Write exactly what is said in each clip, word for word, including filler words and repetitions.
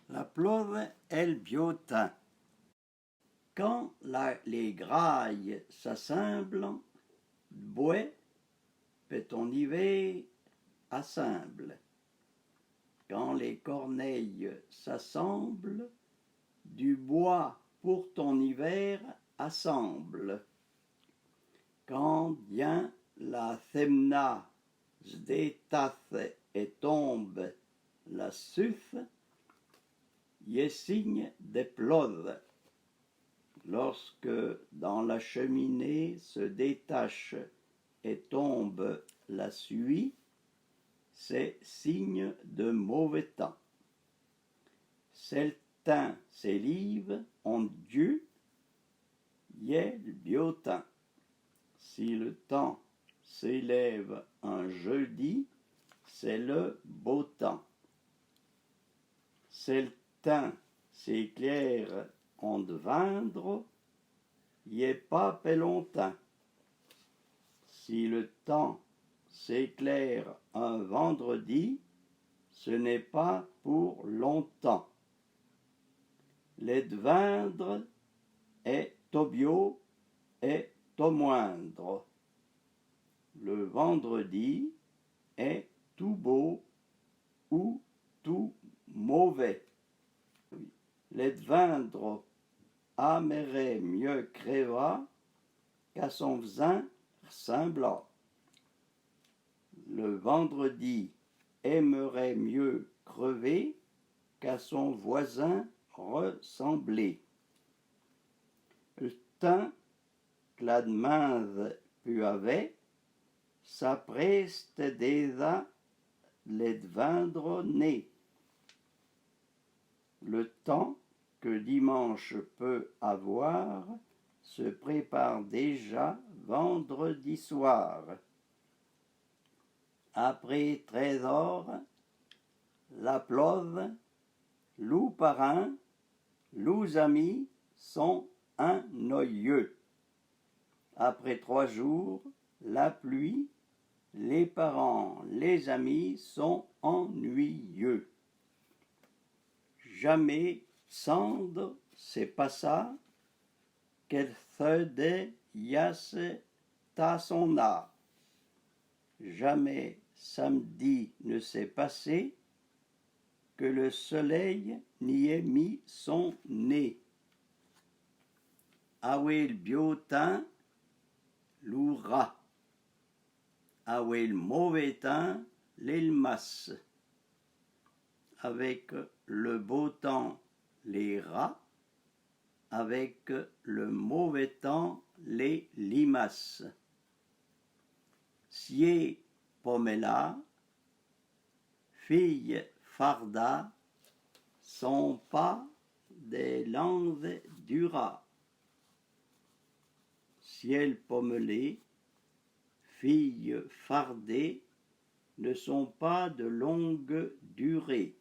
La plove è l biô tin. Kan la, lé grâye s'assinblon, d'bouè pe ton ivèr assinble. Quand les corneilles s'assemblent, du bois pour ton hiver assemble. Kan dyin la thémna se détache et tombe la suce, y è sinye de plove. Lorsque dans la cheminée se détache et tombe la suie, c'est signe de mauvais temps. Se l tin s'élive on dyu, y è l biô tin. Si le temps s'élève un jeudi, c'est le beau temps. Se l tin s'éklère on dvindro, y è pa pe lontin. Si le temps s'éclaire un vendredi, ce n'est pas pour longtemps. Le dvindro è to biô è to mouindro. Le vendredi est tout beau ou tout mauvais. Le dvindro amerè myeu krevâ k'a son vzin rsinblâ. Le vendredi aimerait mieux crever qu'à son voisin ressembler. Le tin k'la dminze pu avè s'apréste déza le dvindro né. Le temps que dimanche peut avoir se prépare déjà vendredi soir. Apré trêze ôre, la plove, lou parin, lous ami son inoyeu. Après trois jours, la pluie, les parents, les amis sont ennuyeux. Jamé sando se passa ke l sèdè y asse ta son â. Jamais samedi ne s'est passé que le soleil n'y ait mis son nez. Awé l biô tin, lou ra. Awé l môvé tin, lé lmas. Avec le beau temps, lé ra. Avec le mauvais temps, lé limas. Syé pomelâ, fiye fardâ, son pa de longue durâ. Syé pomelâ, fiye fardâ, ne sont pas de longue durée.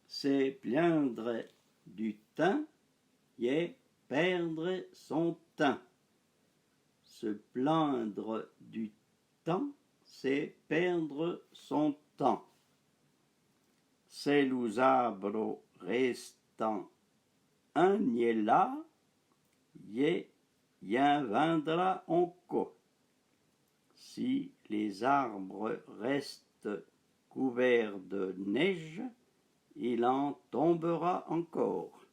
Se plyindre du tin, y è pèrdre son tin. Se plaindre du temps, c'est perdre son temps. Se lous arbro rèston in nyé lâ, y è, y in vindrâ onko. Si les arbres restent couverts de neige, il en tombera encore.